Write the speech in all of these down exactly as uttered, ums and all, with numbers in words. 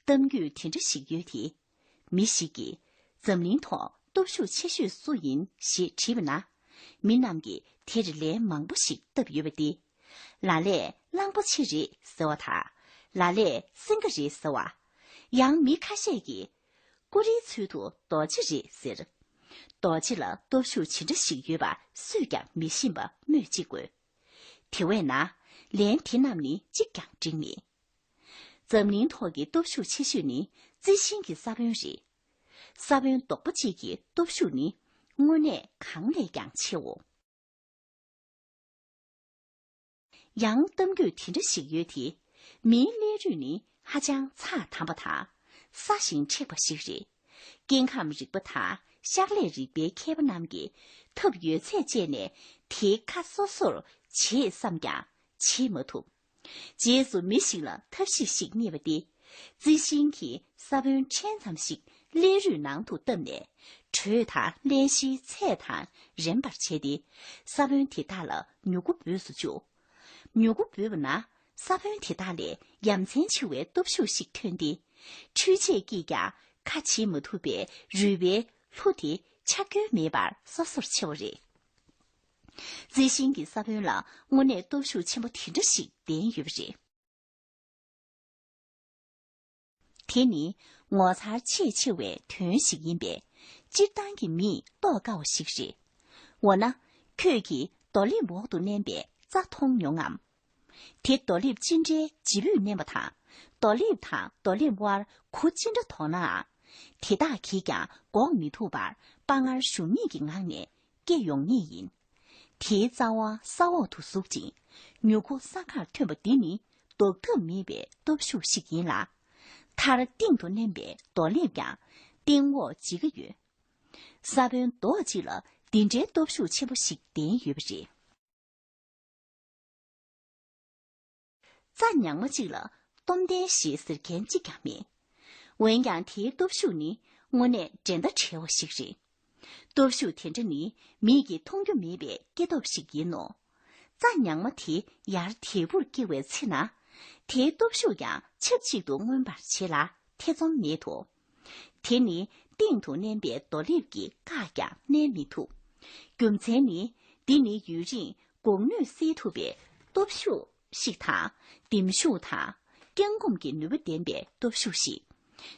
གཏམ་རྒྱུད་དེ་འདྲ་ཞིག་ཡོད་དེ། མི་ཞིག་གིས་འཛམ་གླིང་ཐོག་སྟོབས་ཤུགས་ཆེ་ཤོས་སུ་ཡིན་ཞེས་དྲིས་པ་ན། མི་རྣམས་ཀྱིས་དེར་ལན་མང་པོ་ཞིག་བཏབ་ཡོད་པ་སྟེ། ལ་ལས་གླང་པོ་ཆེ་རེད་ཟེར་བ་དང་། ལ་ལས་སེང་གེ་རེད་ཟེར་བ། ཡང་མི་ཁ་ཤས་ཀྱིས་ཀུ་རེའི་ཚུལ་དུ་རྡོ་རྗེ་རེད་ཟེར། རྡོ་རྗེ་ལ་སྟོབས་ཤུགས་ཇི་འདྲ་ཞིག་ཡོད་པ་སུས་ཀྱང་མི་ཤེས་པ་སྨོས་ཅི་དགོས། དེ་བས་ན། ལན་དེ་རྣམས་ནི་གཅིག་ཀྱང་འགྲིག་མེད། འཛམ་གླིང་ཐོག་གི་སྟོབས་ཤུགས་ཆེ་ཤོས་ནི་རྩི་ཤིང་གི་ས་བོན་རེད། ས་བོན་རྡོག་པོ་གཅིག་གི་སྟོབས་ཤུགས་ནི་དངོས་གནས་གང་ལས་ཀྱང་ཆེའོ། ཡང་གཏམ་རྒྱུད་དེ་འདྲ་ཞིག་ཡོད་དེ། མིའི་སླེ་རུས་ནི་ཧ་ཅང་ཚགས་དམ་པ་དང་། སྲ་ཞིང་མཁྲེགས་པ་ཞིག་རེད། སྐྱེ་ཁམས་རིག་པ་དང་ཤག་ལས་རིག་པའི་མཁས་པ་རྣམས་ཀྱིས་ཐབས་ཡོད་ཚད་སྤྱད་ནས་དེའི་ཁ་སོ་སོར་བྱེད་བསམ་ཀྱང་བྱེད་མ་ཐུབ། རྗེས་སུ་མི་ཞིག་ལ་ཐབས་ཤེས་ཤིག་རྙེད་པ་སྟེ། རྩི་ཤིང་གི་ས་བོན་ཕྲན་ཙམ་ཞིག་སླེ་རུས་ནང་དུ་བཏབ་ནས། དྲོད་དང་རླན་གཤེར་ཚད་དང་རན་པར་བྱས་ཏེ། ས་བོན་དེ་དག་ལ་མྱུ་གུ་འབུས་སུ་བཅུག། མྱུ་གུ་འབུས་པ་ན། ས་བོན་དེ་དག་ལས་ཡ་མཚན་ཆེ་བའི་སྟོབས་ཤུགས་ཤིག་ཐོན་ཏེ། འཕྲུལ་ཆས་ཀྱིས་ཀྱང་ཁ་བྱེད་མ་ཐུབ་པའི་རུས་པའི་ལྷུ་དེ་ཆག་སྐྱོན་མེད་པར་སོ་སོར་ཕྱེ་བ་རེད། རྩི་ཤིང་གི་ས་བོན་ལ་དངོས་གནས་སྟོབས་ཤུགས་ཆེན་པོ་དེ་འདྲ་ཞིག་ལྡན་ཡོད་པ་རེད། དེ་ནི་ངོ་མཚར་ཆེས་ཆེ་བའི་དོན་ཞིག་ཡིན་པས། སྤྱིར་བཏང་གི་མིས་རྟོགས་དཀའ་བ་ཞིག་རེད། འོ་ན། ཁྱོད་ཀྱིས་རྡོ་ལེབ་འོག་ཏུ་མནན་པའི་རྩྭ་མཐོང་མྱོང་ངམ། དེ་རྡོ་ལེབ་ཅི་འདྲའི་ལྗིད་པོས་མནན་པ་དང་། རྡོ་ལེབ་དང་རྡོ་ལེབ་དབར་གུ་ཅི་འདྲ་དོག་ནའང་། དེ་དག་གིས་ཀྱང་འགོག་མི་ཐུབ་པར་དཔའ་ངར་ཞུམ་མེད་ཀྱི་ངང་ནས་སྐྱེ་ཡོང་ངེས་ཡིན། དེའི་རྩ་བ་ས་འོག་ཏུ་ཟུག་ཅིང་། མྱུ་གུ་ས་ཁར་ཐོན་པ་འདི་ནི་ལྡོག་ཐབས་མེད་པའི་སྟོབས་ཤུགས་ཤིག་ཡིན་ལ། མཐར་སྟེང་དུ་མནན་པའི་རྡོ་ལེབ་ཀྱང་སྟེང་འོག་འཇིག་གི་ཡོད། ས་བོན་རྡོག་གཅིག་ལ་འདི་འདྲའི་སྟོབས་ཤུགས་ཆེན་པོ་ཞིག་ལྡན་ཡོད་པ་རེད། རྩྭ་ཉག་མ་གཅིག་ལ་སྟོབས་ལྡན་ཞེས་ཟེར་མཁན་གཅིག་ཀྱང་མེད། འོན་ཀྱང་དེའི་སྟོབས་ཤུགས་ནི་དངོས་གནས་འགྲན་ཟླ་བྲལ་བ་ཞིག་རེད། སྟོབས་ཤུགས་དེ་འདྲ་ནི་མིག་གིས་མཐོང་རྒྱུ་མེད་པའི་སྐྱེ་སྟོབས་ཤིག་ཡིན་ནོ། རྩྭ་ཉག་མ་དེ་ཡར་དལ་བུར་སྐྱེ་བའི་ཚེ་ན། དེའི་སྟོབས་ཤུགས་ཀྱང་ཆབས་ཅིག་ཏུ་མངོན་པར་བྱེད་ལ་ཐེ་ཚོམ་མེད་དོ། དེ་ནི་སྟེང་དུ་མནན་པའི་རྡོ་ལེབ་ཀྱིས་བཀག་ཀྱང་མནན་མི་ཐུབ། རྒྱུ་མཚན་ནི། འདི་ནི་ཡུན་རིང་འགོག་ནུས་སེལ་ཐུབ་པའི་སྟོབས་ཤུགས་ཤིག་དང་། ལྡེམ་ཤུགས་དང་། བརྐྱང་བསྐུམ་གྱི་ནུས་པ་ལྡན་པའི་སྟོབས་ཤུགས་ཤིག་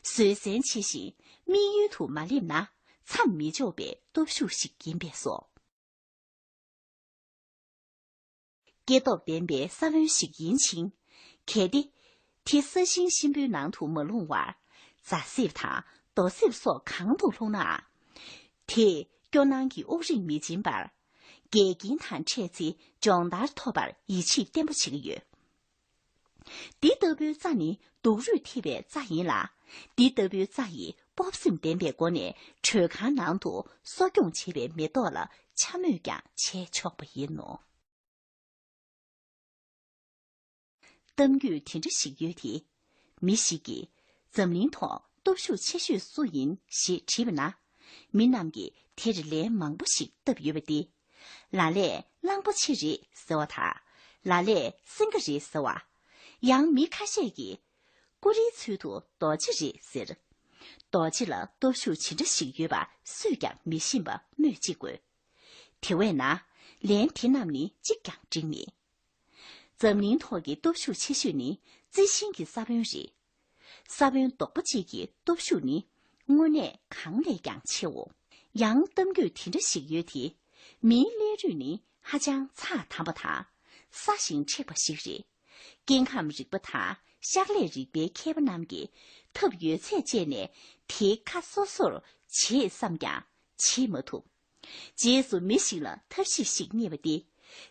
བཟོད་བསྲན་ཆེ་ཞིང་དམིགས་ཡུལ་དུ་མ་སླེབས་ན་མཚམས་མི་འཇོག་པའི་སྟོབས་ཤུགས་ཤིག་ཡིན་པས་སོ། སྐྱེ་སྟོབས་ལྡན་པའི་ས་བོན་ཞིག་ཡིན་ཕྱིན། གལ་ཏེ། དེ་ས་ཞིང་གཤིན་པོའི་ནང་དུ་མ་ལྷུང་བར། རྫ་གསེབ་དང་རྡོ་གསེབ་སོགས་གང་དུ་ལྷུང་ནའང་། དེས་སྐྱོ་སྣང་གི་དབུགས་རིང་མི་འབྱིན་པར། འགལ་རྐྱེན་དང་འཕྲད་ཚེ་སྦྱོང་བརྡར་ཐོབ་པར་ཡིད་ཆེས་བརྟན་པོ་བྱེད་ཀྱི་ཡོད། འདི་ལྟ་བུའི་རྩྭ་ནི་སྡུག་རུས་ཐེབས་པའི་རྩྭ་ཡིན་ལ། འདི་ལྟ་བུའི་རྩྭ་ཡིས་སྤོབས་སེམས་ལྡན་པའི་སྒོ་ནས་དྲོད་ཁང་ནང་དུ་གསོ་སྐྱོང་བྱེད་པའི་མེ་ཏོག་ལ་འཕྱ་སྨོད་ཀྱང་བྱས་ཆོག་པ་ཡིན་ནོ། གཏམ་རྒྱུད་དེ་འདྲ་ཞིག་ཡོད་དེ། མི་ཞིག་གིས་འཛམ་གླིང་ཐོག་སྟོབས་ཤུགས་ཆེ་ཤོས་སུ་ཡིན་ཞེས་དྲིས་པ་ན། མི་རྣམས་ཀྱིས་དེར་ལན་མང་པོ་ཞིག་བཏབ་ཡོད་པ་སྟེ། ལ་ལས་གླང་པོ་ཆེ་རེད་ཟེར་བ་དང་། ལ་ལས་སེང་གེ་རེད་ཟེར་བ། ཡང་མི་ཁ་ཤས་ཀྱིས་ཀུ་རེའི་ཚུལ་དུ་རྡོ་རྗེ་རེད་ཟེར། རྡོ་རྗེ་ལ་སྟོབས་ཤུགས་ཇི་འདྲ་ཞིག་ཡོད་པ་སུས་ཀྱང་མི་ཤེས་པ་སྨོས་ཅི་དགོས། དེ་བས་ན། ལན་དེ་རྣམས་ནི་གཅིག་ཀྱང་འགྲིག་མེད། འཛམ་གླིང་ཐོག་གི་སྟོབས་ཤུགས་ཆེ་ཤོས་ནི་རྩི་ཤིང་གི་ས་བོན་རེད། ས་བོན་རྡོག་པོ་གཅིག་གི་སྟོབས་ཤུགས་ནི་དངོས་གནས་གང་ལས་ཀྱང་ཆེའོ། ཡང་གཏམ་རྒྱུད་དེ་འདྲ་ཞིག་ཡོད་དེ། མིའི་སླེ་རུས་ནི་ཧ་ཅང་ཚགས་དམ་པ་དང་། སྲ་ཞིང་མཁྲེགས་པ་ཞིག་རེད། སྐྱེ་ཁམས་རིག་པ་དང་ཤག་ལས་རིག་པའི་མཁས་པ་རྣམས་ཀྱིས་ཐབས་ཡོད་ཚད་སྤྱད་ནས་དེའི་ཁ་སོ་སོར་བྱེད་བསམ་ཀྱང་བྱེད་མ་ཐུབ། རྗེས་སུ་མི་ཞིག་ལ་ཐབས་ཤེས་ཤིག་རྙེད་པ་སྟེ།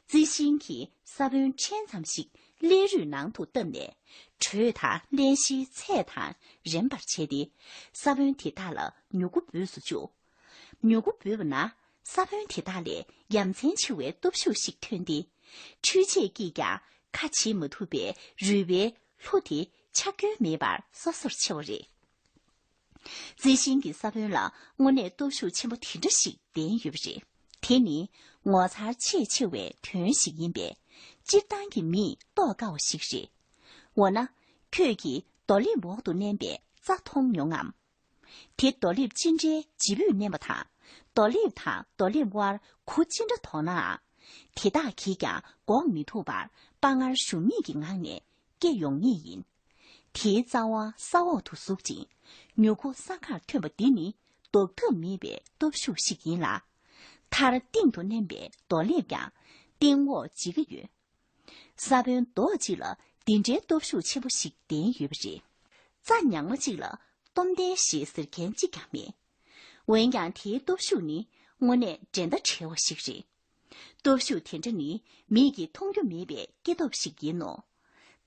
རྩི་ཤིང་གི་ས་བོན་ཕྲན་ཙམ་ཞིག་སླེ་རུས་ནང་དུ་བཏབ་ནས། དྲོད་དང་རླན་གཤེར་ཚད་དང་རན་པར་བྱས་ཏེ། ས་བོན་དེ་དག་ལ་མྱུ་གུ་འབུས་སུ་བཅུག། མྱུ་གུ་འབུས་པ་ན། ས་བོན་དེ་དག་ལས་ཡ་མཚན་ཆེ་བའི་སྟོབས་ཤུགས་ཤིག་ཐོན་ཏེ། འཕྲུལ་ཆས་ཀྱིས་ཀྱང་ཁ་བྱེད་མ་ཐུབ་པའི་རུས་པའི་ལྷུ་དེ་ཆག་སྐྱོན་མེད་པར་སོ་སོར་ཕྱེ་བ་རེད། རྩི་ཤིང་གི་ས་བོན་ལ་དངོས་གནས་སྟོབས་ཤུགས་ཆེན་པོ་དེ་འདྲ་ཞིག་ལྡན་ཡོད་པ་རེད། དེ་ནི་ངོ་མཚར་ཆེས་ཆེ་བའི་དོན་ཞིག་ཡིན་པས། སྤྱིར་བཏང་གི་མིས་རྟོགས་དཀའ་བ་ཞིག་རེད། འོ་ན། ཁྱོད་ཀྱིས་ རྡོ་ལེབ་འོག་ཏུ་མནན་པའི་རྩྭ་མཐོང་མྱོང་ངམ། དེ་རྡོ་ལེབ་ཅི་འདྲའི་ལྗིད་པོས་མནན་པ་དང་། རྡོ་ལེབ་དང་རྡོ་ལེབ་དབར་གུ་ཅི་འདྲ་དོག་ནའང་། དེ་དག་གིས་ཀྱང་འགོག་མི་ཐུབ་པར་དཔའ་ངར་ཞུམ་མེད་ཀྱི་ངང་ནས་སྐྱེ་ཡོང་ངེས་ཡིན། དེའི་རྩ་བ་ས་འོག་ཏུ་ཟུག་ཅིང་མྱུ་གུ་ས་ཁར་ཐོན་པ་འདི་ནི་ལྡོག་ཐབས་མེད་པའི་སྟོབས་ཤུགས་ཤིག་ཡིན་ལ། མཐར་སྟེང་དུ་མནན་པའི་རྡོ་ལེབ་ཀྱང་སྟེང་འོག་འཇིག་གི་ཡོད། ས་བོན་རྡོག་གཅིག་ལ་འདི་འདྲའི་སྟོབས་ཤུགས་ཆེན་པོ་ཞིག་ལྡན་ཡོད་པ་རེད། རྩྭ་ཉག་མ་གཅིག་ལ་སྟོབས་ལྡན་ཞེས་ཟེར་མཁན་གཅིག་ཀྱང་མེད། འོན་ཀྱང་དེའི་སྟོབས་ཤུགས་ནི་དངོས་གནས་འགྲན་ཟླ་བྲལ་བ་ཞིག་རེད། སྟོབས་ཤུགས་དེ་འདྲ་ནི་མིག་གིས་མཐོང་རྒྱུ་མེད་པའི་སྐྱེ་སྟོབས་ཤིག་ཡིན་ནོ།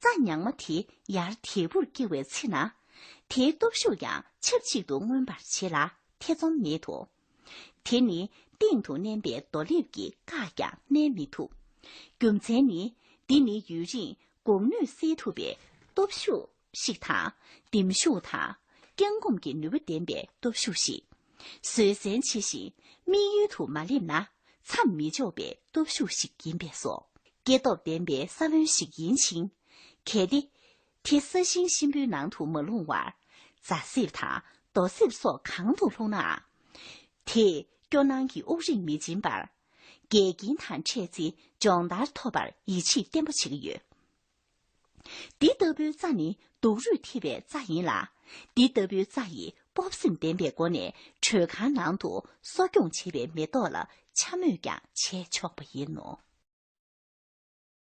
རྩྭ་ཉག་མ་དེ་ཡར་དལ་བུར་སྐྱེ་བའི་ཚེ་ན། དེའི་སྟོབས་ཤུགས་ཀྱང་ཆབས་ཅིག་ཏུ་མངོན་པར་བྱེད་ལ་ཐེ་ཚོམ་མེད་དོ། དེ་ནི་སྟེང་དུ་མནན་པའི་རྡོ་ལེབ་ཀྱིས་བཀག་ཀྱང་མནན་མི་ཐུབ། རྒྱུ་མཚན་ནི། འདི་ནི་ཡུན་རིང་འགོག་ནུས་སེལ་ཐུབ་པའི་སྟོབས་ཤུགས་ཤིག་དང་། ལྡེམ་ཤུགས་དང་། བཀྱག་འགོམ་གྱི་ནུས་པ་ལྡན་པའི་སྟོབས་ཤུགས་ཤིག་བཟོད་བསྲན་ཆེ་ཞིང་དམིགས་ཡུལ་དུ་མ་སླེབས་ན་མཚམས་མི་འཇོག་པའི་སྟོབས་ཤུགས་ཤིག་ཡིན་པས་སོ། སྐྱེ་སྟོབས་ལྡན་པའི་ས་བོན་ཞིག་ཡིན་ཕྱིན། གལ་ཏེ། དེ་ས་ཞིང་གཤིན་པོའི་ནང་དུ་མ་ལྷུང་བར། རྫ་གསེབ་དང་རྡོ་གསེབ་སོགས་གང་དུ་ལྷུང་ནའང་། དེས་སྐྱོ་སྣང་གི་དབུགས་རིང་མི་འབྱིན་པར། འགལ་རྐྱེན་དང་འཕྲད་ཚེ་སྦྱོང་བརྡར་ཐོབ་པར་ཡིད་ཆེས་བརྟན་པོ་བྱེད་ཀྱི་ཡོད། འདི་ལྟ་བུའི་རྩྭ་ནི་སྡུག་རུས་ཐེབས་པའི་རྩྭ་ཡིན་ལ། འདི་ལྟ་བུའི་རྩྭ་ཡིས་སྤོབས་སེམས་ལྡན་པའི་སྒོ་ནས་དྲོད་ཁང་ནང་དུ་གསོ་སྐྱོང་བྱེད་པའི་མེ་ཏོག་ལ་འཕྱ་སྨོད་ཀྱང་བྱས་ཆོག་པ་ཡིན་ནོ།